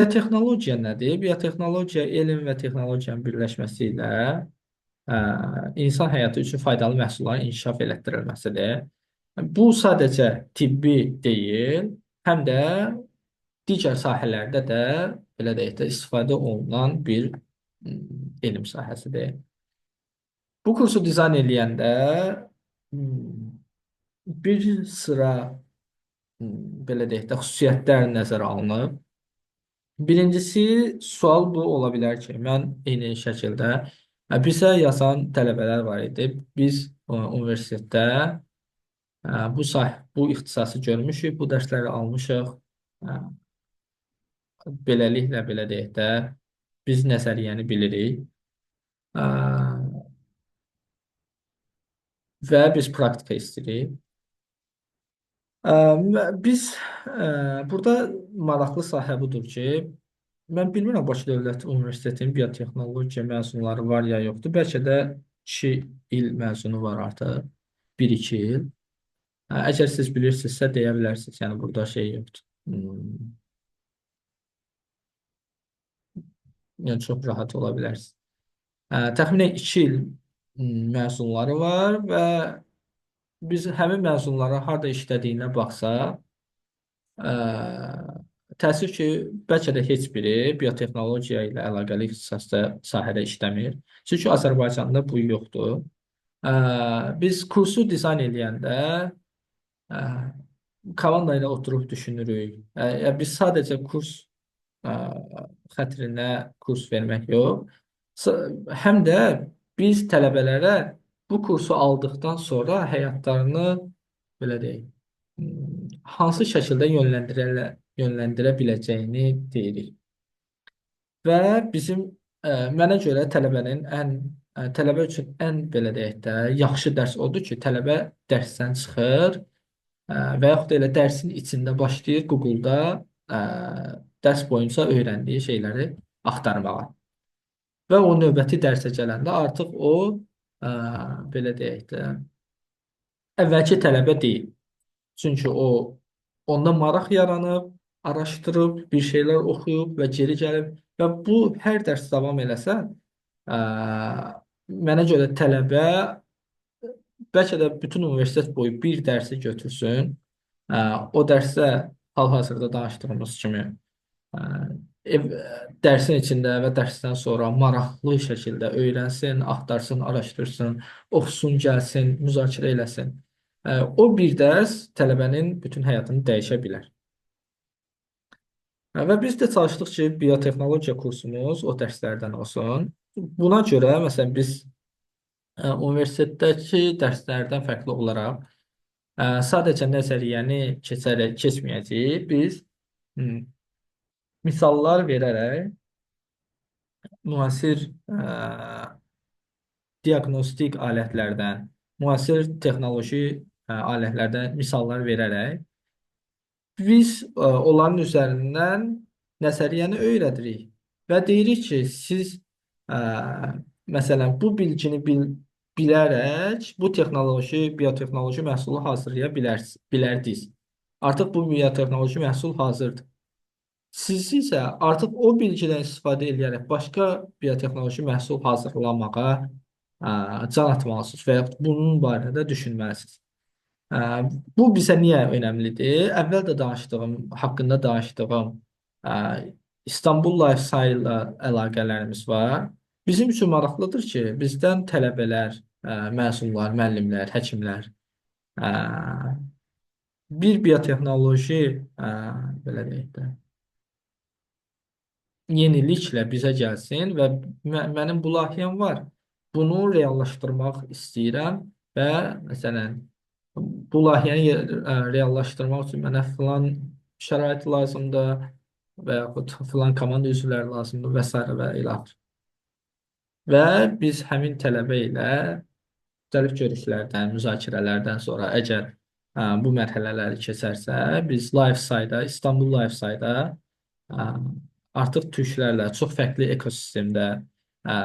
Biotexnologiya nədir? Biotexnologiya elm və texnologiyanın birləşməsi ilə insan həyatı üçün faydalı məhsulların inkişaf elətdirilməsidir. Bu sadəcə tibbi deyil, həm də digər sahələrdə də belə deyək də istifadə olunan bir elm sahəsidir. Bu kursu dizayn eləyəndə bir sıra belə deyək də xüsusiyyətlər nəzərə alınıb. Birincisi, sual bu ola bilər ki, mən eyni şəkildə bizə yazan tələbələr var idi. Biz universitetdə bu ixtisası görmüşük, bu dərsləri almışıq. Beləliklə, belə deyək də, biz nəzəriyyəni bilirik. Və biz praktika istəyirik. Biz burada maraqlı sahə budur ki, mən bilmirəm Bakı Dövlət Universitetinin biotexnologiya məzunları var ya yoxdur. Bəlkə də 2 il məzunu var artıq, 1-2 il. Əgər siz bilirsinizsə deyə bilərsiniz. Yəni burada şey yoxdur. Yəni çox rahat ola bilərsiniz. Təxminən 2 il məzunları var və biz həmin məzunlara harda işlədiyinə baxsaq, təəssüf ki, bəlkə də heç biri biotexnologiya ilə əlaqəli ixtisasda sahədə işləmir. Çünki Azərbaycanda bu yoxdur. Biz kursu dizayn eləyəndə komanda ilə oturub düşünürük. Biz sadəcə kurs xətrinə kurs vermək yox, həm də biz tələbələrə bu kursu aldıqdan sonra həyatlarını belə deyək, hansı şəkildə yönləndirə biləcəyini deyirik. Və bizim mənə görə tələbənin ən tələbə üçün ən belə deyək də yaxşı dərs odur ki, tələbə dərsdən çıxır və yaxud da elə dərsin içində başlayır Google-da dərs boyunca öyrəndiyi şeyləri axtarmağa. Və o növbəti dərsə gələndə artıq o belə deyək də əvvəlki tələbə deyil. Çünki o onda maraq yaranıb, araşdırıb, bir şeylər oxuyub və geri gəlib və bu hər dərs davam eləsə, mənə görə tələbə bəlkə də bütün universitet boyu bir dərsi götürsün. O dərsdə hal-hazırda danışdığımız kimi dərsin içində və dərsdən sonra maraqlı şəkildə öyrənsin, axtarsın, araşdırsın, oxusun, gəlsin, müzakirə eləsin. O bir dərs tələbənin bütün həyatını dəyişə bilər. Və biz də çalışdıq ki, biotexnologiya kursumuz o dərslərdən olsun. Buna görə, məsələn, biz universitetdəki dərslərdən fərqli olaraq sadəcə nəzəriyyəni keçərək keçməyəcəyik. Biz misallar verərək müasir diaqnostik alətlərdən, müasir texnoloji alətlərdən misallar verərək biz onların üzərindən nəzəriyyəni öyrədirik və deyirik ki, siz məsələn bu bilgini bilərək bu texnoloji, biotexnoloji məhsulu hazırlaya bilərdiniz. Artıq bu biotexnoloji məhsul hazırdır. Siz isə artıq o bilgidən istifadə edərək başqa biotexnoloji məhsul hazırlamağa can atmalısınız və yaxud bunun barədə düşünməlisiniz. Bu bizə niyə önəmlidir? Əvvəl də danışdığım, haqqında danışdığım İstanbul Life Science ilə əlaqələrimiz var. Bizim üçün maraqlıdır ki, bizdən tələbələr, məzunlar, müəllimlər, həkimlər bir biotexnoloji belə deyək də yeniliklə bizə gəlsin və mənim bu layihəm var. Bunu reallaşdırmaq istəyirəm və məsələn bu layihəni reallaşdırmaq üçün mənə filan şərait lazımdır və yaxud filan komanda üzvləri lazımdır və sairə və ilaxır. Və biz həmin tələbə ilə müxtəlif görüşlərdən, müzakirələrdən sonra əgər bu mərhələləri keçərsə, biz LifeSci-da, İstanbul LifeSci-da artıq türklərlə çox fərqli ekosistemdə ə,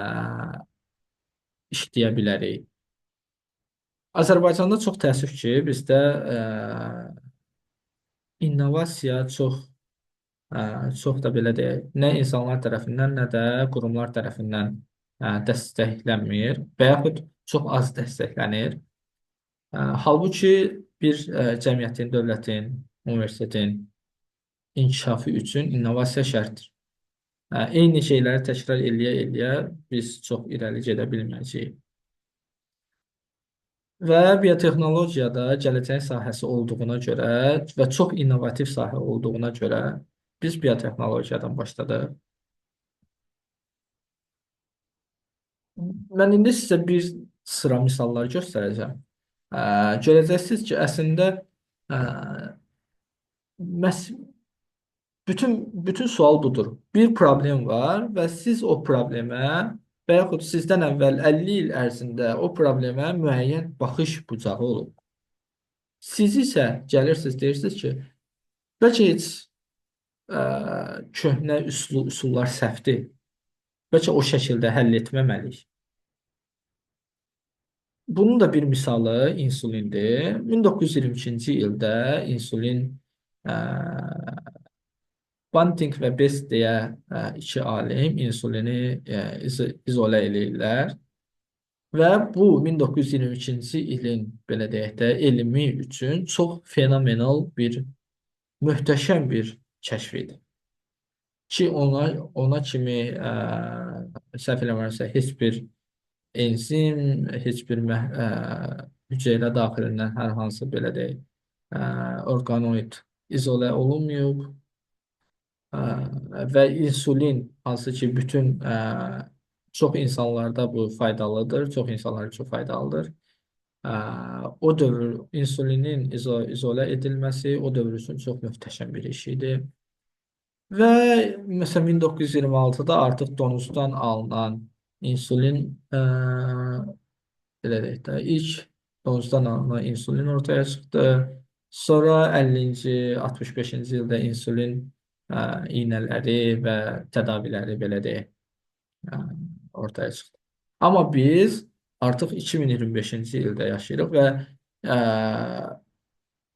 işləyə bilərik. Azərbaycanda çox təəssüf ki, bizdə innovasiya çox Çox da belə deyək, nə insanlar tərəfindən, nə də qurumlar tərəfindən dəstəklənmir və yaxud çox az dəstəklənir. Halbuki bir cəmiyyətin, dövlətin, universitetin inkişafı üçün innovasiya şərtdir. Eyni şeyləri təkrar eləyə-eləyə biz çox irəli gedə bilməyəcəyik. Və biotexnologiya da gələcəyin sahəsi olduğuna görə və çox innovativ sahə olduğuna görə biz biotexnologiyadan başladıq. Mən indi sizə bir sıra misallar göstərəcəm. Görəcəksiniz ki, əslində məhz bütün sual budur. Bir problem var və siz o problemə və yaxud sizdən əvvəl 50 il ərzində o problemə müəyyən baxış bucağı olub. Siz isə gəlirsiniz, deyirsiniz ki, bəlkə heç köhnə üsullar səhvdir. Bəlkə o şəkildə həll etməməliyik. Bunun da bir misalı insulindir. 1922-ci ildə insulin Banting və Best deyə iki alim insulini izolə eləyirlər. Və bu 1922-ci ilin belə deyək də elmi üçün çox fenomenal bir, möhtəşəm bir kəşf idi. Ki ona kimi səhv eləmirəmsə heç bir enzim, heç bir hüceyrə daxilindən hər hansı belə deyək, orqanoid izolə olunmayıb. Və insulin hansı ki bütün çox insanlarda bu faydalıdır, çox insanlar üçün faydalıdır. O dövr insulinin izolə edilməsi o dövr üçün çox möhtəşəm bir iş idi. Və məsələn 1926-da artıq donuzdan alınan insulin, belə deyək də, ilk donuzdan alınan insulin ortaya çıxdı. Sonra 50-ci, 65-ci ildə insulin iynələri və tədaviləri belə deyək, ortaya çıxdı. Amma biz artıq 2025-ci ildə yaşayırıq və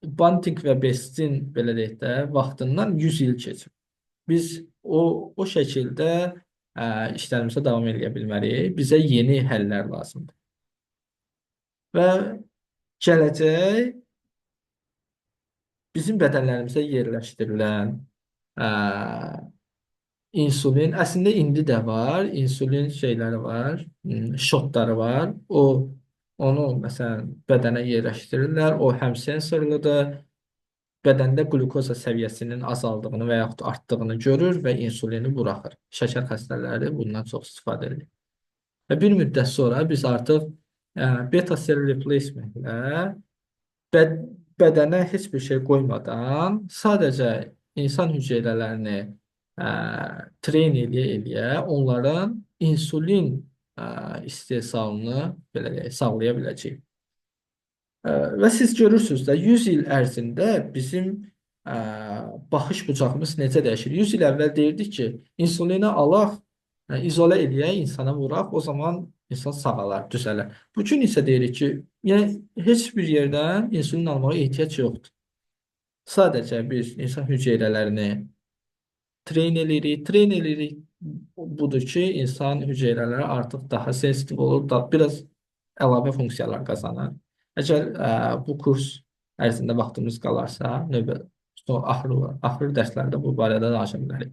Banting və Bestin belə deyək də vaxtından 100 il keçib. Biz o şəkildə işlərimizə davam eləyə bilməliyik. Bizə yeni həllər lazımdır. Və gələcək bizim bədənlərimizə yerləşdirilən insulin, əslində indi də var, insulin şeyləri var, şotları var. Onu məsələn bədənə yerləşdirirlər. O həm sensorludur, bədəndə qlükoza səviyyəsinin azaldığını və yaxud artdığını görür və insulini buraxır. Şəkər xəstələri bundan çox istifadə edir. Və bir müddət sonra biz artıq beta cell replacement-ilə bədənə heç bir şey qoymadan sadəcə insan hüceyrələrini train eləyə-eləyə onların insulin istehsalını belə deyək, sağlaya biləcəyik. Və siz görürsünüz də 100 il ərzində bizim baxış bucağımız necə dəyişir. 100 il əvvəl deyirdik ki, insulini alaq, izolə eləyək, insana vuraq, o zaman insan sağalar, düzələr. Bugün isə deyirik ki, yəni heç bir yerdən insulin almağa ehtiyac yoxdur. Sadəcə biz insan hüceyrələrini train eləyirik. Train eləyirik budur ki, insan hüceyrələri artıq daha sensitiv olur, da biraz əlavə funksiyalar qazanır. Əgər bu kurs ərzində vaxtımız qalarsa, növbə son axır dərslərdə bu barədə danışa bilərik.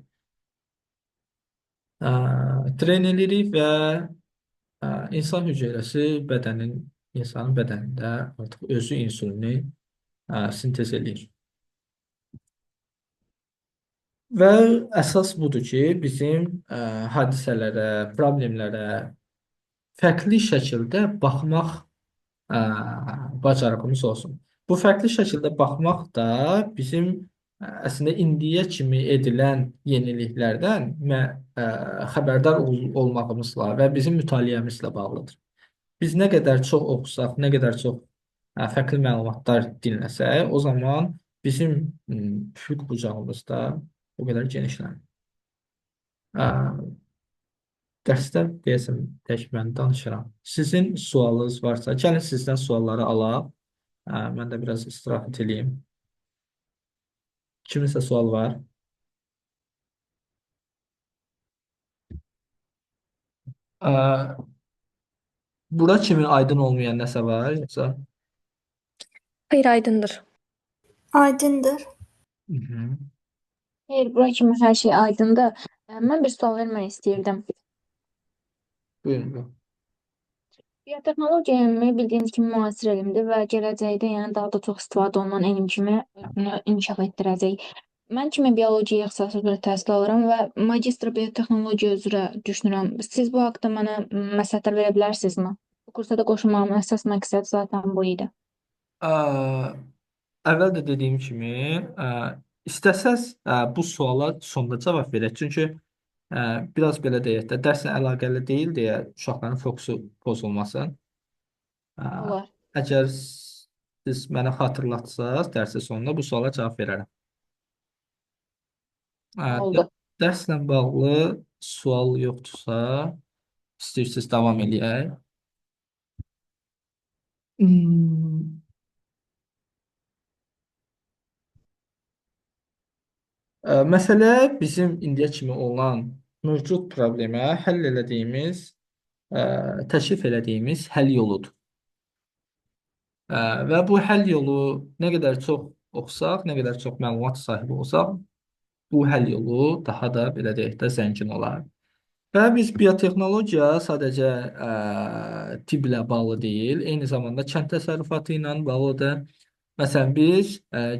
Train eləyirik və insan hüceyrəsi insanın bədənində artıq özü insulini sintez eləyir. Və əsas budur ki, bizim hadisələrə, problemlərə fərqli şəkildə baxmaq bacarığımız olsun. Bu fərqli şəkildə baxmaq da bizim əslində indiyə kimi edilən yeniliklərdən xəbərdar olmağımızla və bizim mütaliəmizlə bağlıdır. Biz nə qədər çox oxusaq, nə qədər çox fərqli məlumatlar dinləsək, o zaman bizim üfüq bucağımız da o qədər genişlənir. Dərsdə deyəsən tək mən danışıram. Sizin sualınız varsa, gəlin sizdən sualları alaq. Mən də biraz istirahət eləyim. Kiminsə sual var? Ə, Bura kimi aydın olmayan nəsə var yoxsa? Xeyr, aydındır. Aydındır. Mhm. Xeyr, bura kimi hər şey aydındır. Mən bir sual vermək istəyirdim. Buyurun, buyurun. Biotexnologiya elmi bildiyiniz kimi müasir elmdir və gələcəkdə yəni daha da çox istifadə olunan elm kimi özünü inkişaf etdirəcək. Mən kimi biologiya ixtisası üzrə təhsil alıram və magistr biotexnologiya üzrə düşünürəm. Siz bu haqda mənə məsləhətlər verə bilərsinizmi? Bu kursa da qoşulmağımın əsas məqsəd zaten bu idi. Ə, Əvvəl də dediyim kimi, istəsəz bu suala sonda cavab verək. Çünki biraz belə deyək də, dərslə əlaqəli deyil deyə uşaqların fokusu pozulmasın. Ə, Olar. Əgər siz mənə xatırlatsaz dərsin sonunda bu suala cavab verərəm. Ə, Oldu. Dərslə bağlı sual yoxdursa, istəyirsiniz davam eləyək. Hmm. Məsələ bizim indiyə kimi olan mövcud problemə həll elədiyimiz, təklif elədiyimiz həll yoludur. Və bu həll yolu nə qədər çox oxusaq, nə qədər çox məlumat sahibi olsaq, bu həll yolu daha da belə deyək də zəngin olar. Və biz biotexnologiya sadəcə tibblə bağlı deyil, eyni zamanda kənd təsərrüfatı ilə bağlıdır. Məsələn, biz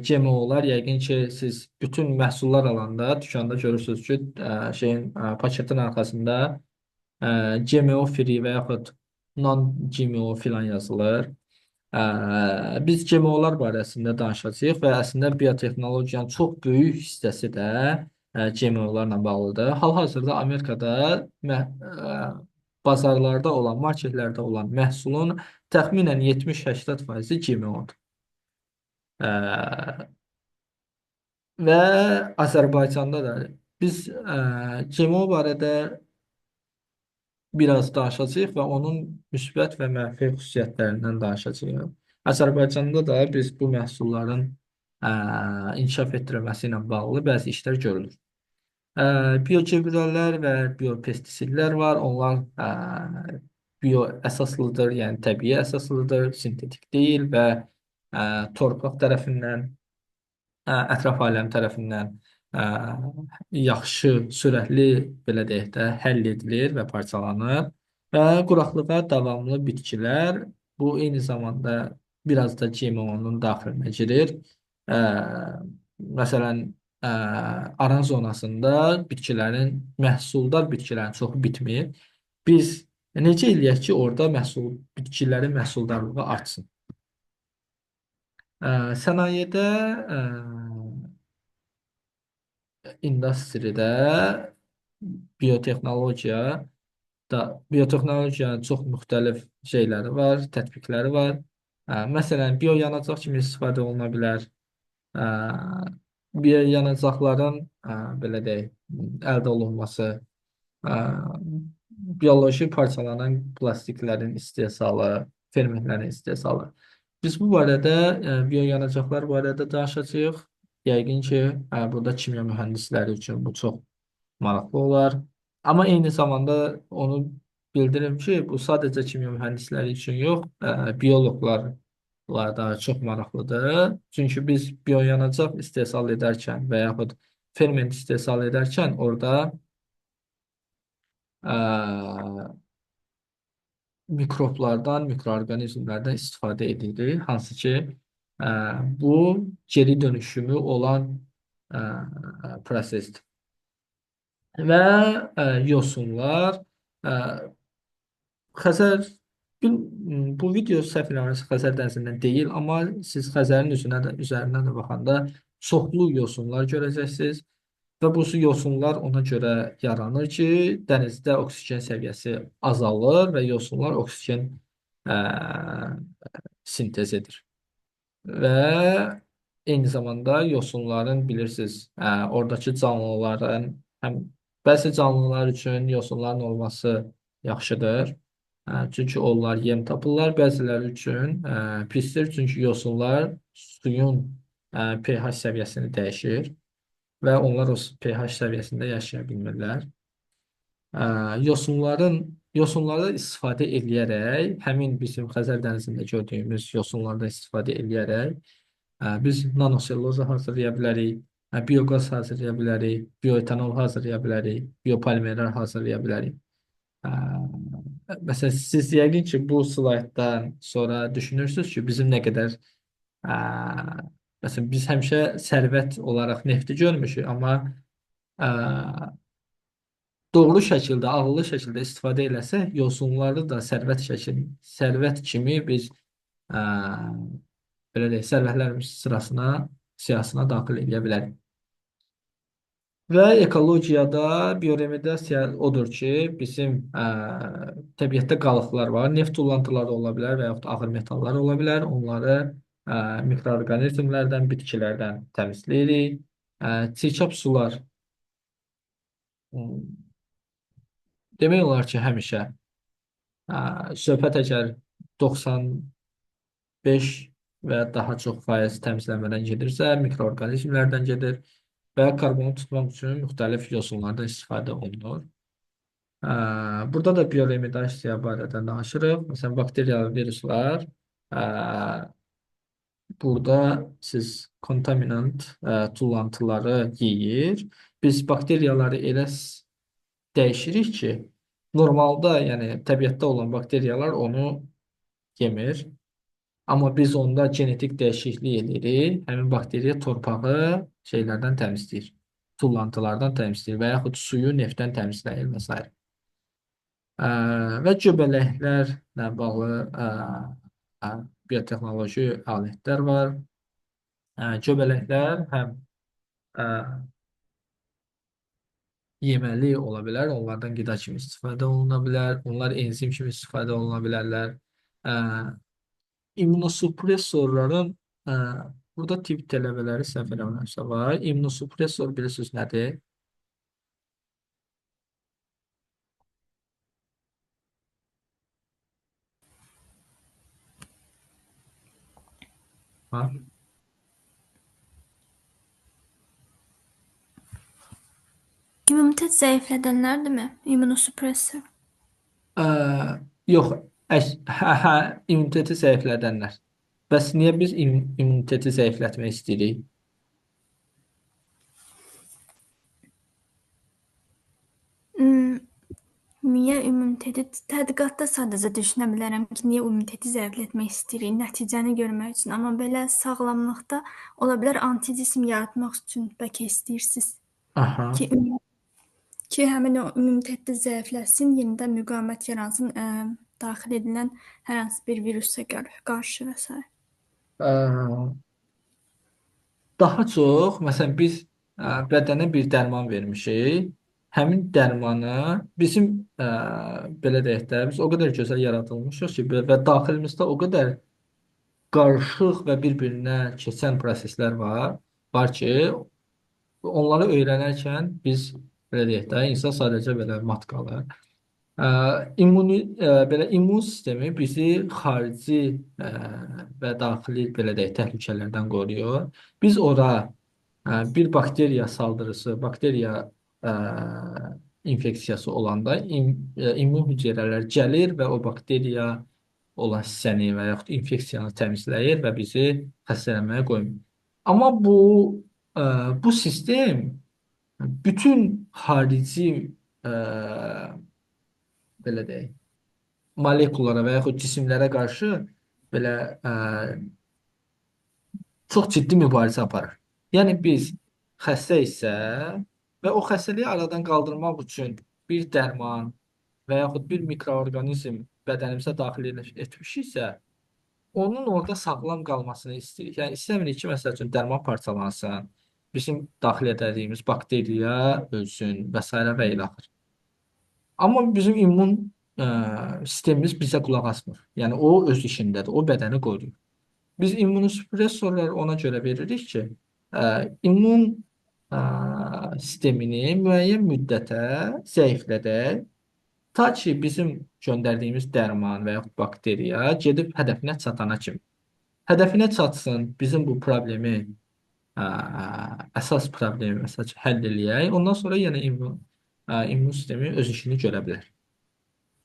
GMO-lar yəqin ki, siz bütün məhsullar alanda dükanda görürsünüz ki, şeyin paketin arxasında GMO free və yaxud non-GMO filan yazılır. Biz GMO-lar barəsində danışacağıq və əslində biotexnologiyanın çox böyük hissəsi də GMO-larla bağlıdır. Hal-hazırda Amerikada bazarlarda olan, marketlərdə olan məhsulun təxminən 70-80% GMO-dur. Və Azərbaycanda da biz GMO barədə biraz danışacağıq və onun müsbət və mənfi xüsusiyyətlərindən danışacağıq. Azərbaycanda da biz bu məhsulların inkişaf etdirilməsi ilə bağlı bəzi işlər görülür. Biogübrələr və biopestisidlər var. Onlar bio əsaslıdır, yəni təbii əsaslıdır, sintetik deyil və torpaq tərəfindən, ətraf aləm tərəfindən yaxşı, sürətli, belə deyək də, həll edilir və parçalanır. Və quraqlığa davamlı bitkilər bu eyni zamanda biraz da GMO-nun daxilinə girir. Məsələn, aran zonasında bitkilərin, məhsuldar bitkilərin çoxu bitmir. Biz necə eləyək ki, orada bitkilərin məhsuldarlığı artsın? Sənayedə, industridə biotexnologiya da biotexnologiyanın çox müxtəlif şeyləri var, tətbiqləri var. Məsələn, bioyanacaq kimi istifadə oluna bilər. Bioyanacaqların belə deyək, əldə olunması, bioloji parçalanan plastiklərin istehsalı, fermentlərin istehsalı. Biz bu barədə bioyanacaqlar barədə danışacağıq. Yəqin ki, burada kimya mühəndisləri üçün bu çox maraqlı olar. Amma eyni zamanda onu bildirim ki, bu sadəcə kimya mühəndisləri üçün yox, bioloqlar da çox maraqlıdır. Çünki biz bioyanacaq istehsal edərkən və yaxud ferment istehsal edərkən orada mikroblardan, mikroorqanizmlərdən istifadə edirik. Hansı ki, bu geri dönüşümü olan prosesdir. Və yosunlar, Xəzər bu video səhv eləmirəmsə Xəzər dənizindən deyil, amma siz Xəzərin üzərinə də baxanda çoxlu yosunlar görəcəksiniz. Və bu yosunlar ona görə yaranır ki, dənizdə oksigen səviyyəsi azalır və yosunlar oksigen sintez edir. Və eyni zamanda yosunların bilirsiniz, oradakı canlıların həm bəzi canlılar üçün yosunların olması yaxşıdır. Çünki onlar yem tapırlar. Bəziləri üçün pisdir, çünki yosunlar suyun pH səviyyəsini dəyişir və onlar o pH səviyyəsində yaşaya bilmirlər. Yosunlarda istifadə eləyərək, həmin bizim Xəzər dənizində gördüyümüz yosunlardan istifadə eləyərək biz nanoselluloza hazırlaya bilərik, bioqaz hazırlaya bilərik, bioetanol hazırlaya bilərik, biopolimerlər hazırlaya bilərik. Məsələn, siz yəqin ki, bu slayddan sonra düşünürsünüz ki, bizim nə qədər məsələn, biz həmişə sərvət olaraq nefti görmüşük, amma doğru şəkildə, ağıllı şəkildə istifadə eləsək, yosunları da sərvət kimi biz ə, belə deyək, sərvətlərimiz sırasına, siyahısına daxil eləyə bilərik. Və ekologiyada bioremediasiya odur ki, bizim təbiətdə qalıqlar var, neft tullantıları ola bilər və yaxud da ağır metallar ola bilər. Onları mikroorqanizmlərdən, bitkilərdən təmizləyirik. Çirkab sular demək olar ki, həmişə söhbət əgər 95 və daha çox faiz təmizlənmədən gedirsə, mikroorqanizmlərdən gedir və karbonu tutmaq üçün müxtəlif yosunlardan istifadə olunur. Burada da bioremediasiya barədə danışırıq. Məsələn, bakteriya və viruslar burada siz kontaminant tullantıları yeyir. Biz bakteriyaları elə dəyişirik ki, normalda, yəni təbiətdə olan bakteriyalar onu yemir. Amma biz onda genetik dəyişiklik eləyirik. Həmin bakteriya torpağı şeylərdən təmizləyir. Tullantılardan təmizləyir və yaxud suyu neftdən təmizləyir və s. Və göbələklərlə bağlı biotexnoloji alətlər var. Göbələklər həm yeməli ola bilər, onlardan qida kimi istifadə oluna bilər, onlar enzim kimi istifadə oluna bilərlər. İmmunosupressorların burada tibb tələbələri səhv eləmirəmsə var. İmmunosupressor bilirsiniz nədir? Ha? İmmunitet zəiflədənlərdirmi? İmmunosupressor. Ə, yox, hə, immuniteti zəiflədənlər. Bəs niyə biz immuniteti zəiflətmək istəyirik? Niyə immuniteti? Tədqiqatda sadəcə düşünə bilərəm ki, niyə immuniteti zəiflətmək istəyirik? Nəticəni görmək üçün. Amma belə sağlamlıqda ola bilər anticism yaratmaq üçün bəlkə istəyirsiniz. Aha. Ki həmin o immunitet də zəifləsin, yenidən müqavimət yaransın, daxil edilən hər hansı bir virusa qarşı və s. Ə, daha çox, məsələn, biz bədənə bir dərman vermişik. Həmin dərmanı bizim belə deyək də, biz o qədər gözəl yaradılmışıq ki, və daxilimizdə o qədər qarışıq və bir-birinə keçən proseslər var ki, onları öyrənərkən biz belə deyək də, insan sadəcə belə mat qalır. Ə, belə immun sistemi bizi xarici və daxili belə deyək təhlükələrdən qoruyur. Biz ora bir bakteriya saldırısı, bakteriya infeksiyası olanda immun hüceyrələr gəlir və o bakteriya olan hissəni və yaxud infeksiyanı təmizləyir və bizi xəstələnməyə qoymur. Amma bu sistem bütün xarici ə, belə deyək, molekullara və yaxud cisimlərə qarşı belə çox ciddi mübarizə aparır. Yəni biz xəstə isə və o xəstəliyi aradan qaldırmaq üçün bir dərman və yaxud bir mikroorqanizm bədənimizə daxil etmişiksə, onun orada sağlam qalmasını istəyirik. Yəni istəmirik ki, məsəl üçün dərman parçalansın, bizim daxil etdiyimiz bakteriya ölsün və s. və ilaxır. Amma bizim immun sistemimiz bizə qulaq asmır. Yəni o öz işindədir, o bədəni qoruyur. Biz immunosupressorları ona görə veririk ki, immun sistemini müəyyən müddətə zəiflədək, ta ki bizim göndərdiyimiz dərman və yaxud bakteriya gedib hədəfinə çatana kimi. Hədəfinə çatsın, bizim bu problemi, əsas problemi məsəl üçün həll eləyək. Ondan sonra yenə immun sistemi öz işini görə bilər.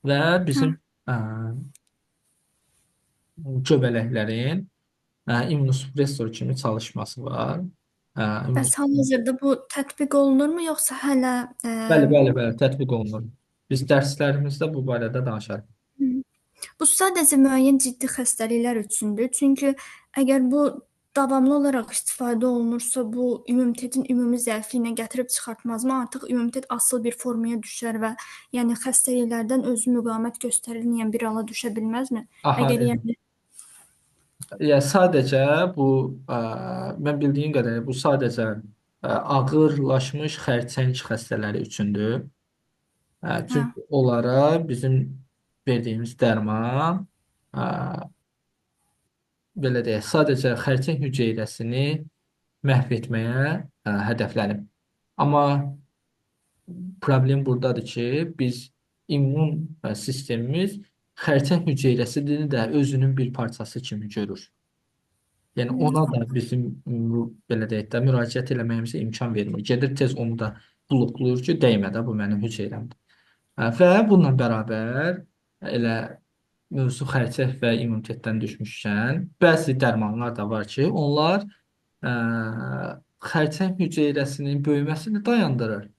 Və bizim Hə. ə, göbələklərin immunosupressor kimi çalışması var. Bəs hal-hazırda bu tətbiq olunurmu, yoxsa hələ Bəli, bəli, bəli, tətbiq olunur. Biz dərslərimizdə bu barədə danışarıq. Bu sadəcə müəyyən ciddi xəstəliklər üçündür. Çünki əgər bu davamlı olaraq istifadə olunursa, bu immunitetin ümumi zəifliyinə gətirib çıxartmazmı? Artıq immunitet asılı bir formaya düşər və yəni xəstəliklərdən özü müqavimət göstərilməyən bir hala düşə bilməzmi? Aha, Əgər yəni Ya sadəcə bu mən bildiyim qədərilə bu sadəcə ağırlaşmış xərçəng xəstələri üçündür. Hə. Çünki onlara bizim verdiyimiz dərman ə, belə deyək, sadəcə xərçəng hüceyrəsini məhv etməyə hədəflənib. Amma problem buradadır ki, biz immun sistemimiz xərçəng hüceyrəsini də özünün bir parçası kimi görür. Yəni ona da bizim belə deyək də müraciət eləməyimizə imkan vermir. Gedir tez onu da bloklayır ki, dəymə də bu mənim hüceyrəmdir. Və bununla bərabər elə mövzu xərçəng və immunitetdən düşmüşkən, bəzi dərmanlar da var ki, onlar ə, xərçəng hüceyrəsinin böyüməsini dayandırır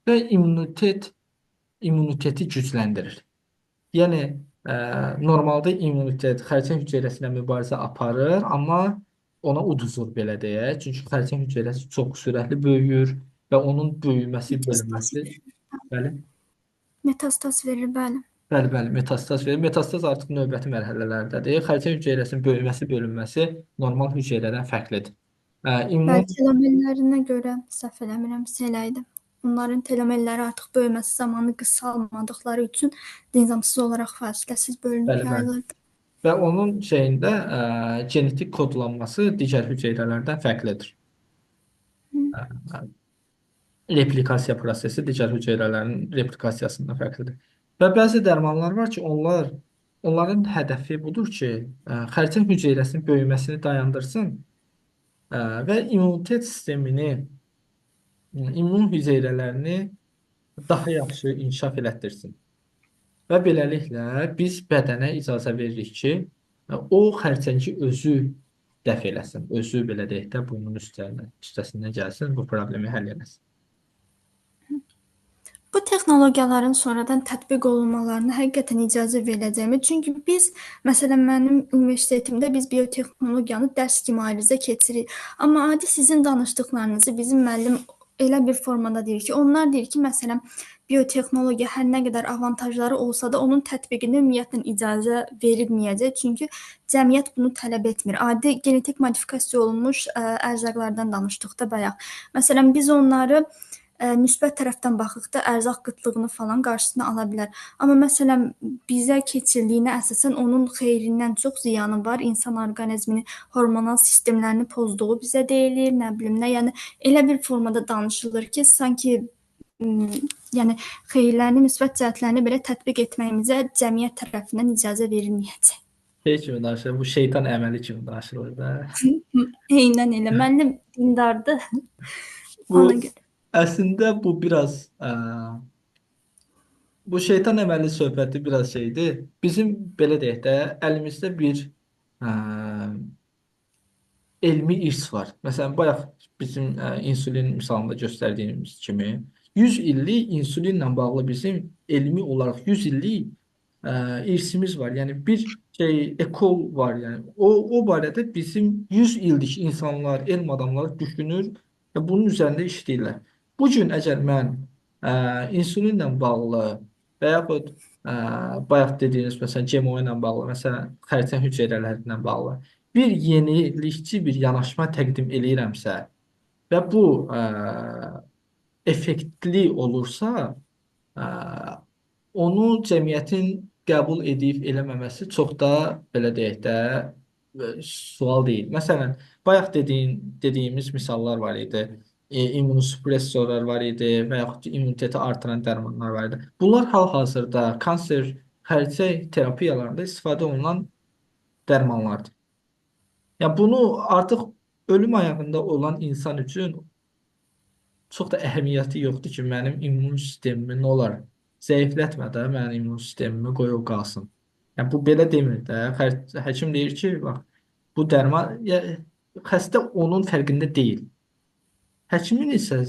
və immuniteti gücləndirir. Yəni normalda immunitet xərçəng hüceyrəsi ilə mübarizə aparır, amma ona uduzur belə deyək. Çünki xərçəng hüceyrəsi çox sürətli böyüyür və onun böyüməsi, Metastaz bölünməsi, verir. bəli. Metastaz verir, bəli. Bəli, bəli, metastaz verir. Metastaz artıq növbəti mərhələlərdədir. Xərçəng hüceyrəsinin böyüməsi, bölünməsi normal hüceyrədən fərqlidir. Bəli, İmmun telomerlərinə görə səhv eləmirəmsə elə idi. Onların telomerləri artıq böyüməsi zamanı qısalmadıqları üçün nizamsız olaraq fasiləsiz bölünüb bəli, bəli. yayılırdı. Və onun şeyində genetik kodlanması digər hüceyrələrdən fərqlidir. Hı. Replikasiya prosesi digər hüceyrələrin replikasiyasından fərqlidir. Və bəzi dərmanlar var ki, onların hədəfi budur ki, xərçəng hüceyrəsinin böyüməsini dayandırsın və immunitet sistemini, immun hüceyrələrini daha yaxşı inkişaf elətdirsin. Və beləliklə biz bədənə icazə veririk ki, o xərçəngi özü dəf eləsin, özü belə deyək də bunun üstəsindən gəlsin, bu problemi həll eləsin. Bu texnologiyaların sonradan tətbiq olunmalarına həqiqətən icazə veriləcəkmi? Çünki biz, məsələn, mənim universitetimdə biz biotexnologiyanı dərs kimi ayrıca keçirik. Amma adi sizin danışdıqlarınızı bizim müəllim elə bir formada deyir ki, onlar deyir ki, məsələn, biotexnologiya hər nə qədər avantajları olsa da onun tətbiqinə ümumiyyətlə icazə verilməyəcək. Çünki cəmiyyət bunu tələb etmir. Adi genetik modifikasiya olunmuş ərzaqlardan danışdıq da bayaq. Məsələn, biz onları müsbət tərəfdən baxıqda ərzaq qıtlığını falan qarşısını ala bilər. Amma məsələn bizə keçildiyinə əsasən onun xeyrindən çox ziyanı var. İnsan orqanizmini, hormonal sistemlərini pozduğu bizə deyilir, nə bilim nə. Yəni elə bir formada danışılır ki, sanki yəni xeyirlərini, müsbət cəhətlərini belə tətbiq etməyimizə cəmiyyət tərəfindən icazə verilməyəcək. Şey kimi danışır, bu şeytan əməli kimi danışılır da. Eynən elə. Müəllim dindardır. Bu Ona görə. Əslində bu biraz bu şeytan əməli söhbəti biraz şeydir. Bizim belə deyək də əlimizdə bir ə, elmi irs var. Məsələn, bayaq bizim insulin misalında göstərdiyimiz kimi 100 illik insulinlə bağlı bizim elmi olaraq 100 illik irsimiz var. Yəni bir şey ekol var yəni. O barədə bizim 100 illik insanlar, elm adamları düşünür və bunun üzərində işləyirlər. Bu gün əgər mən insulinlə bağlı və yaxud bayaq dediyiniz məsələn GMO ilə bağlı, məsələn xərçəng hüceyrələri ilə bağlı bir yenilikçi bir yanaşma təqdim eləyirəmsə və bu effektli olursa, ə, onu cəmiyyətin qəbul edib eləməməsi çox da belə deyək də sual deyil. Məsələn, bayaq dediyimiz misallar var idi. İmmunosupressorlar var idi və yaxud ki, immuniteti artıran dərmanlar var idi. Bunlar hal-hazırda kanser, xərçəng terapiyalarında istifadə olunan dərmanlardır. Yəni bunu artıq ölüm ayağında olan insan üçün çox da əhəmiyyəti yoxdur ki, mənim immun sistemimi nə olar Zəiflətmə də mənim immun sistemimi, qoy o qalsın. Yəni bu belə demir də. Həkim deyir ki, bax bu dərman ya, xəstə onun fərqində deyil. Həkimin isə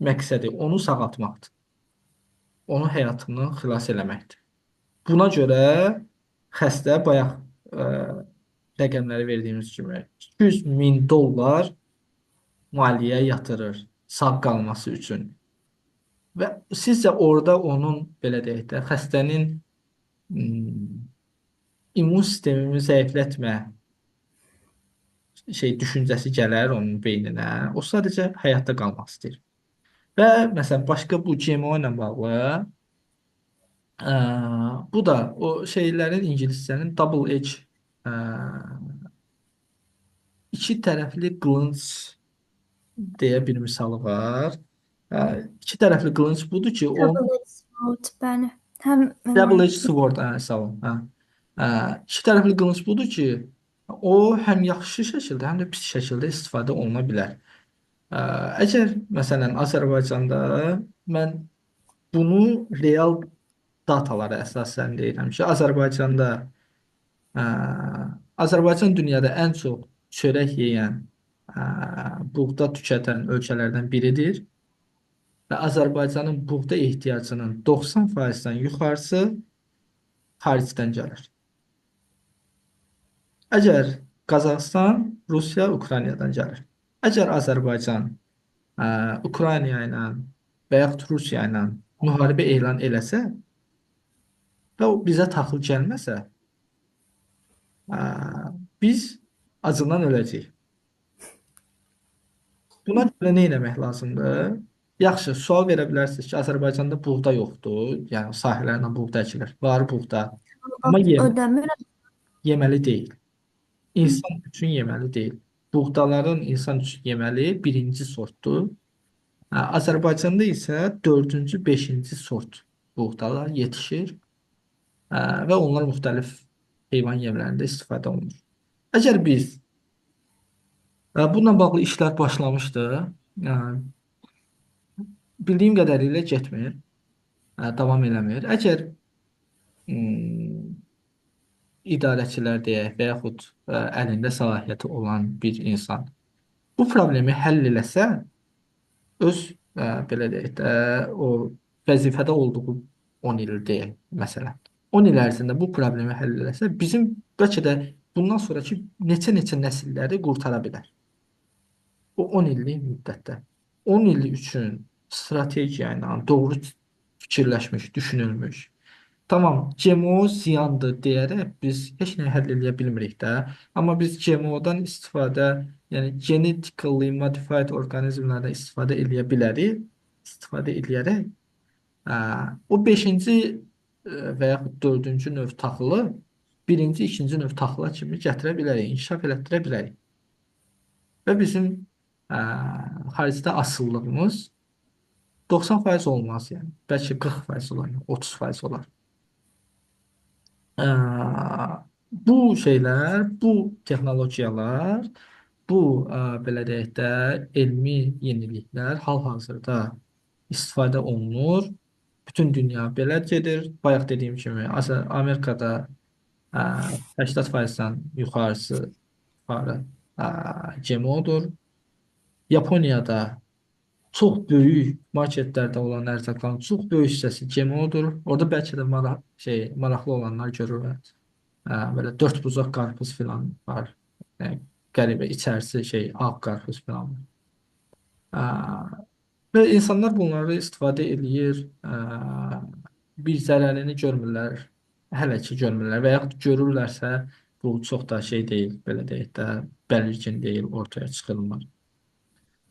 məqsədi onu sağaltmaqdır. Onun həyatını xilas eləməkdir. Buna görə xəstə bayaq rəqəmləri verdiyimiz kimi 200 min dollar maliyyə yatırır sağ qalması üçün. Və sizcə orada onun belə deyək də xəstənin immun sistemini zəiflətmə şey düşüncəsi gələr onun beyninə. O sadəcə həyatda qalmaq istəyir. Və məsələn başqa bu GMO ilə bağlı ə, bu da o şeylərin ingiliscənin double edge ə, iki tərəfli qılınc deyə bir misalı var. İki tərəfli qılınc budur ki, o Double-edged sword, bəli. Həm double edged sword, hə, sağ olun. Hə. İki tərəfli qılınc budur ki, o həm yaxşı şəkildə, həm də pis şəkildə istifadə oluna bilər. Əgər məsələn Azərbaycanda mən bunu real datalara əsasən deyirəm ki, Azərbaycanda ə, Azərbaycan dünyada ən çox çörək yeyən, buğda tükətən ölkələrdən biridir və Azərbaycanın buğda ehtiyacının 90%-dən yuxarısı xaricdən gəlir. Əgər Qazaxıstan, Rusiya, Ukraynadan gəlir. Əgər Azərbaycan Ukrayna ilə və yaxud Rusiya ilə müharibə elan eləsə və o bizə taxıl gəlməsə, ə, biz acından öləcəyik. Buna görə nə etmək lazımdır? Yaxşı, sual verə bilərsiniz ki, Azərbaycanda buğda yoxdur. Yəni sahələrlə buğda əkilir. Var buğda. Amma ödəmir. yeməli deyil. İnsan üçün yeməli deyil. Buğdaların insan üçün yeməli birinci sortdur. Azərbaycanda isə dördüncü, beşinci sort buğdalar yetişir və onlar müxtəlif heyvan yemlərində istifadə olunur. Əgər biz bununla bağlı işlər başlamışdı, bildiyim qədərilə getmir, davam eləmir. Əgər idarəçilər deyək və yaxud əlində səlahiyyəti olan bir insan bu problemi həll eləsə, öz belə deyək də o vəzifədə olduğu 10 il deyək məsələn. 10 il ərzində bu problemi həll eləsə, bizim bəlkə də bundan sonraki neçə-neçə nəsilləri qurtara bilər. O 10 illik müddətdə. 10 il üçün strategiya ilə doğru fikirləşmiş, düşünülmüş. Tamam, GMO ziyandır deyərək biz heç nə həll eləyə bilmirik də. Amma biz GMO-dan istifadə, yəni genetically modified orqanizmlərdən istifadə eləyə bilərik. İstifadə eləyərək o 5-ci və yaxud 4-cü növ taxılı birinci, ikinci növ taxıla kimi gətirə bilərik, inkişaf elətdirə bilərik. Və bizim xaricdə asılılığımız 90% olmaz yəni. Bəlkə 40% olar, 30% olar. Ə, bu şeylər, bu texnologiyalar, bu belə deyək də elmi yeniliklər hal-hazırda istifadə olunur. Bütün dünya belə gedir. Bayaq dediyim kimi Amerikada ə, 80%-dən yuxarısı yuxarı GMO-dur. Yaponiyada çox böyük marketlərdə olan ərzaqların çox böyük hissəsi GMO-dur. Orada bəlkə də maraqlı olanlar görürlər. Belə dörd bucaq qarpız filan var. Yəni, qəribə içərisi şey ağ qarpız filan var. Ə, və insanlar bunları istifadə eləyir. Bir zərərini görmürlər. Hələ ki görmürlər və yaxud görürlərsə bu çox da şey deyil, belə deyək də, bəlirgin deyil, ortaya çıxılmır.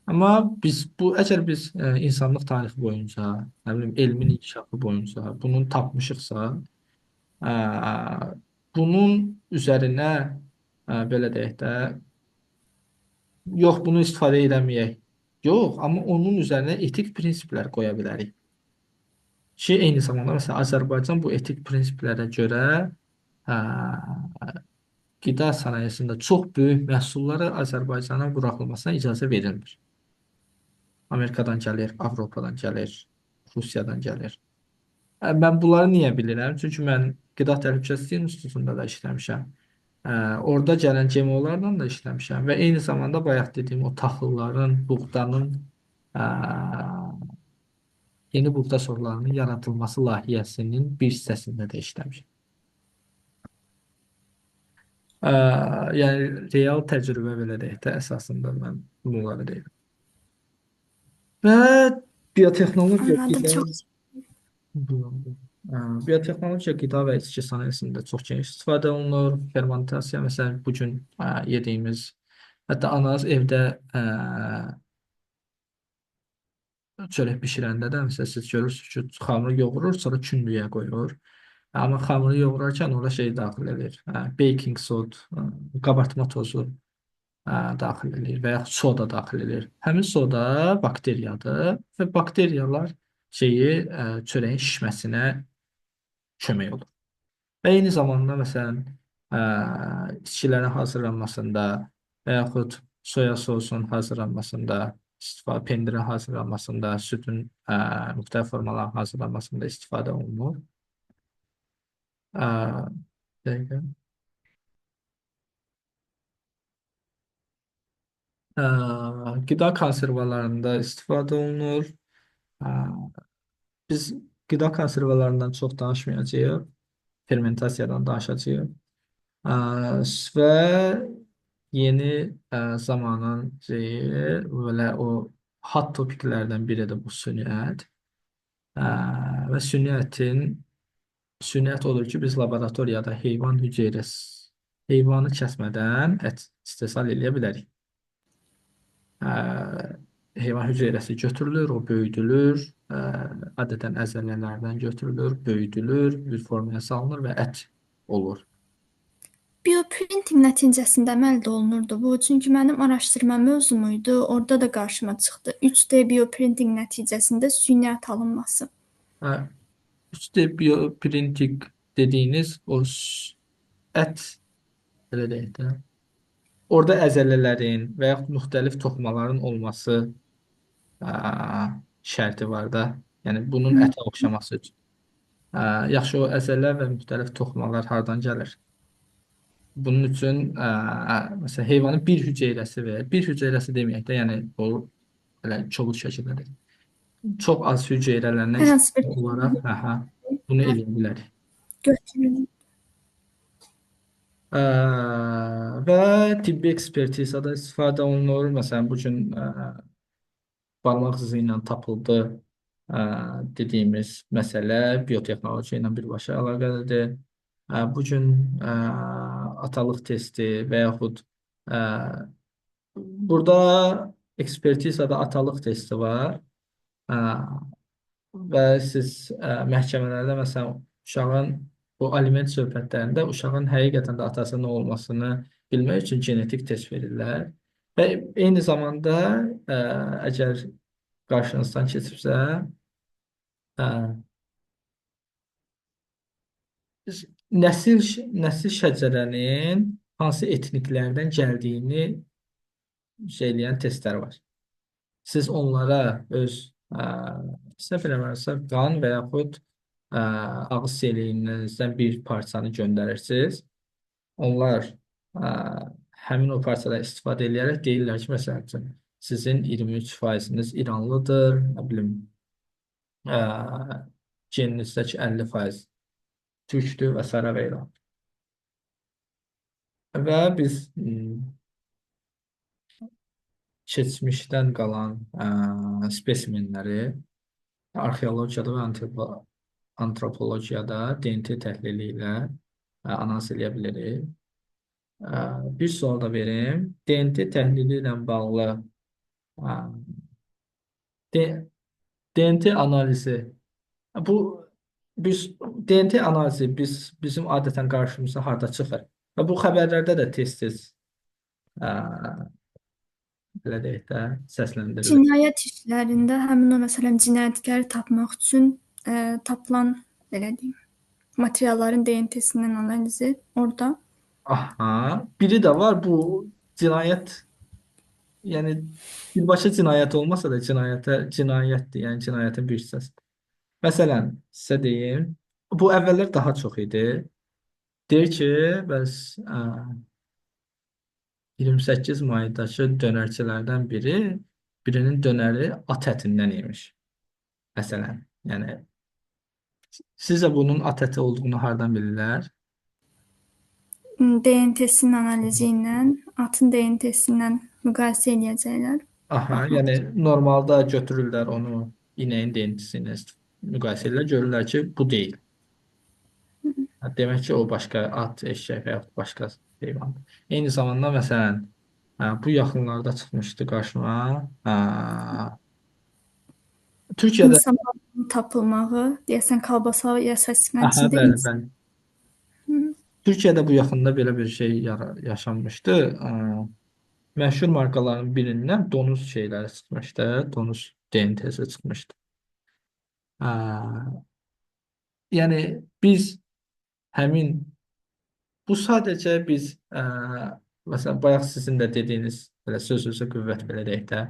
Amma biz bu əgər biz insanlıq tarixi boyunca, nə bilim elmin inkişafı boyunca bunu tapmışıqsa, ə, bunun üzərinə belə deyək də, yox bunu istifadə eləməyək. Yox, amma onun üzərinə etik prinsiplər qoya bilərik. Ki eyni zamanda məsələn Azərbaycan bu etik prinsiplərə görə ə, qida sənayesində çox böyük məhsulları Azərbaycana buraxılmasına icazə verilmir. Amerikadan gəlir, Avropadan gəlir, Rusiyadan gəlir. Mən bunları niyə bilirəm? Çünki mən Qida Təhlükəsizliyi İnstitutunda da işləmişəm. Orada gələn GMO-larla da işləmişəm və eyni zamanda bayaq dediyim o taxılların, buğdanın ə, yeni buğda sortlarının yaradılması layihəsinin bir hissəsində də işləmişəm. Ə, Yəni real təcrübə belə deyək də əsasında mən bunları deyirəm. Və biotexnologiya Anladım. qida Çox Buyurun. Biotexnologiya qida və içki sənayesində çox geniş istifadə olunur. Fermentasiya, məsələn, bu gün yediyimiz, hətta ananız evdə ə, çörək bişirəndə də məsələn siz görürsünüz ki, xamırı yoğurur, sonra kündüyə qoyur. Amma xamırı yoğurarkən ora şey daxil edir. Baking soda, qabartma tozu daxil edir və yaxud soda daxil edir. Həmin soda bakteriyadır və bakteriyalar şeyi çörəyin şişməsinə kömək olur. Və eyni zamanda məsələn içkilərin hazırlanmasında və yaxud soya sosunun hazırlanmasında, istifadə pendirin hazırlanmasında, südün müxtəlif formaların hazırlanmasında istifadə olunur. Ə, dəqiqə. Ə, Qida konservalarında istifadə olunur. Ə, Biz qida konservalarından çox danışmayacağıq. Fermentasiyadan danışacağıq. Ə, Və yeni zamanın şeyi belə o hot topiklərdən biri də bu süni ət. Ə, Və süni ətin süni ət odur ki, biz laboratoriyada heyvan hüceyrəsi heyvanı kəsmədən ət istehsal eləyə bilərik. Ə, Heyvan hüceyrəsi götürülür, o böyüdülür, adətən əzələlərdən götürülür, böyüdülür, bir formaya salınır və ət olur. Bioprinting nəticəsində əməl də olunurdu bu. Çünki mənim araşdırma mövzum idi. Orada da qarşıma çıxdı. 3D bioprinting nəticəsində süni ət alınması. Ə, 3D bioprinting dediyiniz o ət belə deyək də. Orada əzələlərin və yaxud müxtəlif toxumaların olması ə, şərti var da. Yəni bunun ətə oxşaması üçün. Ə, Yaxşı o əzələ və müxtəlif toxumalar hardan gəlir? Bunun üçün məsələn heyvanın bir hüceyrəsi və bir hüceyrəsi deməyək də, yəni o belə kobud şəkildədir. Çox az hüceyrələrindən Hər hansı bir olaraq aha, bunu eləyə bilərik. götürülür. Ə, Və tibbi ekspertizada istifadə olunur. Məsələn, bu gün barmaq izi ilə tapıldı dediyimiz məsələ biotexnologiya ilə birbaşa əlaqəlidir. Bu gün atalıq testi və yaxud ə, burada ekspertizada atalıq testi var. Ə, Və siz məhkəmələrdə məsələn uşağın bu aliment söhbətlərində uşağın həqiqətən də atasının olmasını bilmək üçün genetik test verirlər. Və eyni zamanda əgər qarşınızdan keçibsə, ə, nəsil şəcərənin hansı etniklərdən gəldiyini şey eləyən testlər var. Siz onlara öz səhv eləmirəmsə qan və yaxud ağız seliyinizdən bir parçanı göndərirsiniz. Onlar ə, həmin o parçadan istifadə eləyərək deyirlər ki, məsəl üçün sizin 23 faiziniz İranlıdır, nə bilim, ə, geninizdəki 50% Türkdür və sairə və ilə. Və biz keçmişdən qalan spesimenləri arxeologiyada və antropologiyada DNT təhlili ilə analiz eləyə bilirik. Bir sual da verim. DNT təhlili ilə bağlı ə, DNT analizi bu biz DNT analizi bizim adətən qarşımıza harda çıxır? Və bu xəbərlərdə də tez-tez ə, belə deyək də səsləndirilir. Cinayət işlərində həmin o məsələn cinayətkarı tapmaq üçün tapılan belə deyim, materialların DNT-sinin analizi orada. Aha, biri də var bu cinayət, yəni birbaşa cinayət olmasa da cinayətə cinayətdir, yəni cinayətin bir hissəsidir. Məsələn, sizə deyim, bu əvvəllər daha çox idi. Deyir ki, bəs 28 maydakı dönərçilərdən birinin dönəri at ətindən imiş. Məsələn, yəni sizcə bunun at əti olduğunu hardan bilirlər? DNT-sinin analizi ilə, atın DNT-sindən müqayisə eləyəcəklər. Aha, Baxmaq yəni normalda götürürlər onu inəyin DNT-si ilə müqayisə edirlər, görürlər ki, bu deyil. Demək ki, o başqa at, eşək və yaxud başqa heyvandır. Eyni zamanda məsələn, bu yaxınlarda çıxmışdı qarşıma. Hə, Türkiyədə İnsan balığının tapılmağı, deyəsən kalbasa ya sosisanın aha, içində bəli, insan. bəli. Türkiyədə bu yaxında belə bir şey yaşanmışdı. Məşhur markaların birindən donuz şeyləri çıxmışdı. Donuz DNT-si çıxmışdı. Hə, yəni biz həmin bu sadəcə biz məsələn bayaq sizin də dediyiniz belə söz sözə qüvvət belə deyək də,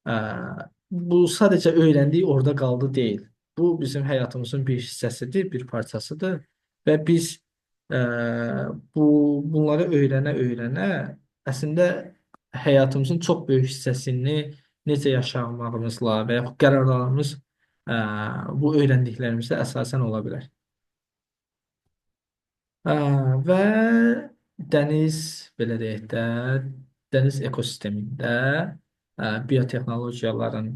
ə, bu sadəcə öyrəndik orada qaldı deyil. Bu bizim həyatımızın bir hissəsidir, bir parçasıdır və biz ə, bunları öyrənə-öyrənə əslində həyatımızın çox böyük hissəsini necə yaşamağımızla və yaxud qərarlarımız ə, bu öyrəndiklərimizə əsasən ola bilər. Və dəniz, belə deyək də, dəniz ekosistemində biotexnologiyaların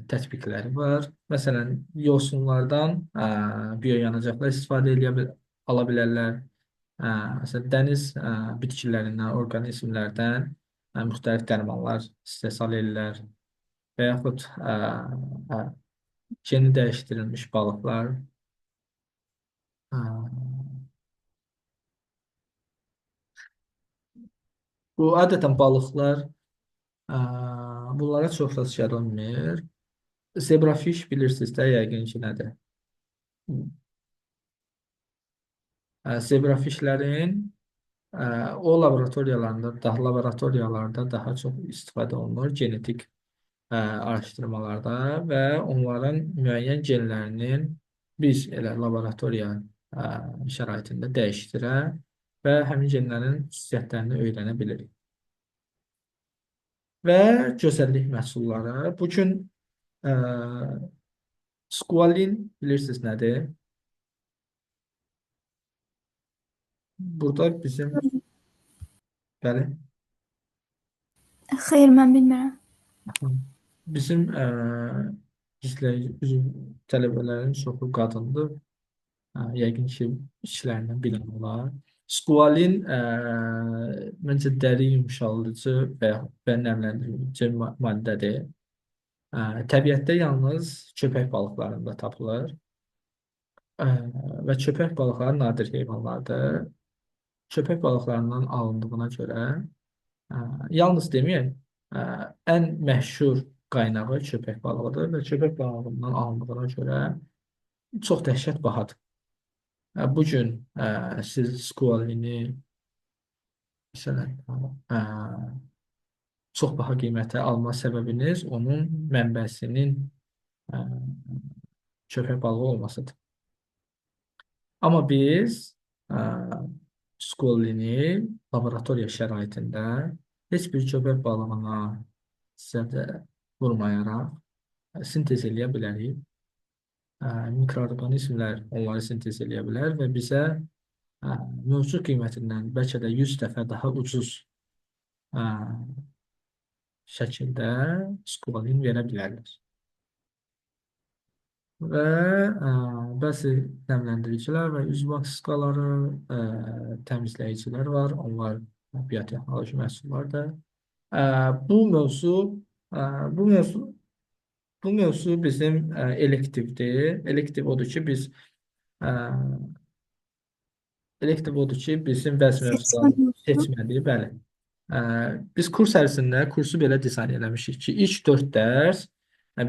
tətbiqləri var. Məsələn, yosunlardan bioyanacaqlar istifadə edə ala bilərlər. Məsələn, dəniz bitkilərindən, orqanizmlərdən müxtəlif dərmanlar istehsal edirlər və yaxud geni dəyişdirilmiş balıqlar. Bu adətən balıqlar, bunlara çox rast gəlinmir. Zebrafish bilirsiniz də yəqin ki nədir? Zebrafishlərin o laboratoriyalarında, daha laboratoriyalarda daha çox istifadə olunur genetik araşdırmalarda və onların müəyyən genlərinin biz elə laboratoriya şəraitində dəyişdirə və həmin genlərin xüsusiyyətlərini öyrənə bilirik. Və gözəllik məhsulları. Bu gün ə, squalin bilirsiniz nədir? Burada bizim bəli, Xeyr, mən bilmirəm. Bizim bizim tələbələrin çoxu qadındır. Yəqin ki, içlərindən bilən olar. Squalin məncə dəri yumşaldıcı və nəmləndirici maddədir. Təbiətdə yalnız köpək balıqlarında tapılır. Və köpək balıqları nadir heyvanlardır. Köpək balıqlarından alındığına görə, yalnız deməyək, ən məşhur qaynağı köpək balığıdır və köpək balığından alındığına görə çox dəhşət bahadır. Bu gün siz squalini məsələn çox baha qiymətə alma səbəbiniz onun mənbəsinin köpək balığı olmasıdır. Amma biz squalini laboratoriya şəraitində heç bir köpək balığına zərər vurmayaraq sintez eləyə bilərik. Mikroorqanizmlər onları sintez eləyə bilər və bizə mövcud qiymətindən bəlkə də 100 dəfə daha ucuz şəkildə squalin verə bilərlər. Və bəzi nəmləndiricilər və üz maskaları, təmizləyicilər var. Onlar biotexnoloji məhsullardır. Bu mövzu bu mövzu bu mövzu bizim elektivdir. Elektiv odur ki, biz ə, elektiv odur ki, bizim bəzi mövzuları seçmədik, bəli. Biz kurs ərzində kursu belə dizayn eləmişik ki, ilk 4 dərs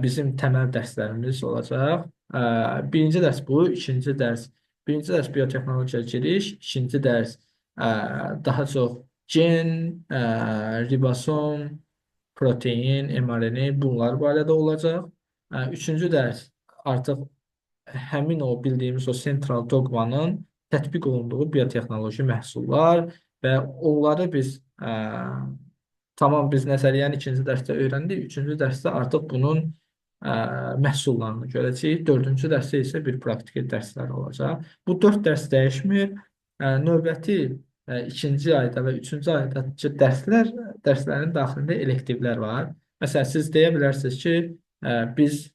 bizim təməl dərslərimiz olacaq. Birinci dərs bu, ikinci dərs, birinci dərs biotexnologiya giriş, ikinci dərs daha çox gen, ribosom, protein, mRNA bunlar barədə olacaq. Üçüncü dərs artıq həmin o bildiyimiz o sentral doqmanın tətbiq olunduğu biotexnoloji məhsullar və onları biz tamam biz nəzəriyyəni ikinci dərsdə öyrəndik, üçüncü dərsdə artıq bunun məhsullarını görəcəyik. Dördüncü dərsdə isə bir praktiki dərslər olacaq. Bu dörd dərs dəyişmir. Növbəti ikinci ayda və üçüncü aydakı dərslərin daxilində elektivlər var. Məsələn, siz deyə bilərsiniz ki, biz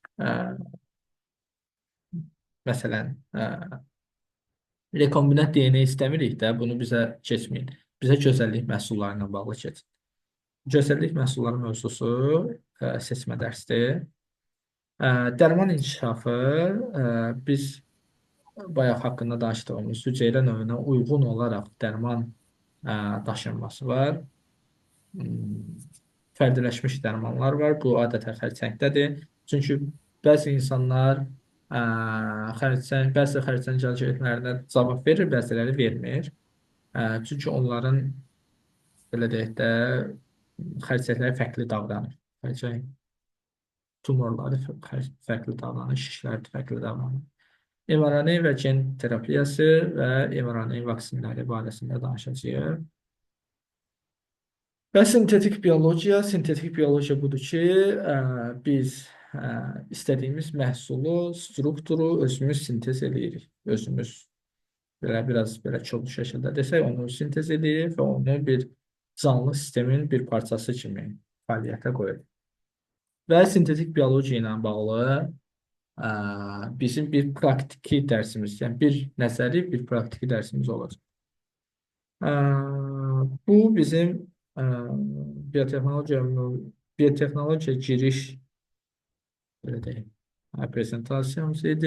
məsələn, rekombinant DNA istəmirik də, bunu bizə keçməyin. Bizə gözəllik məhsulları ilə bağlı keçin. Gözəllik məhsulları mövzusu seçmə dərsdir. Dərman inkişafı biz bayaq haqqında danışdığımız hüceyrə növünə uyğun olaraq dərman daşınması var. Fərdiləşmiş dərmanlar var. Bu adətən xərçəngdədir. Çünki bəzi insanlar bəzi xərçəng alqoritmlərinə cavab verir, bəziləri vermir. Çünki onların belə deyək də xərçəngləri fərqli davranır. Xərçəng tumorları fərqli davranır, şişləri fərqli davranır. mRNA və gen terapiyası və mRNA vaksinləri barəsində danışacağıq. Və sintetik biologiya, sintetik biologiya budur ki, biz istədiyimiz məhsulu, strukturu özümüz sintez eləyirik. Özümüz belə biraz belə kobud şəkildə desək, onu sintez edirik və onu bir canlı sistemin bir parçası kimi fəaliyyətə qoyuruq. Və sintetik biologiya ilə bağlı bizim bir praktiki dərsimiz, yəni bir nəzəri, bir praktiki dərsimiz olacaq. Bu bizim biotexnologiya biotexnologiya giriş belə deyək, prezentasiyamız idi.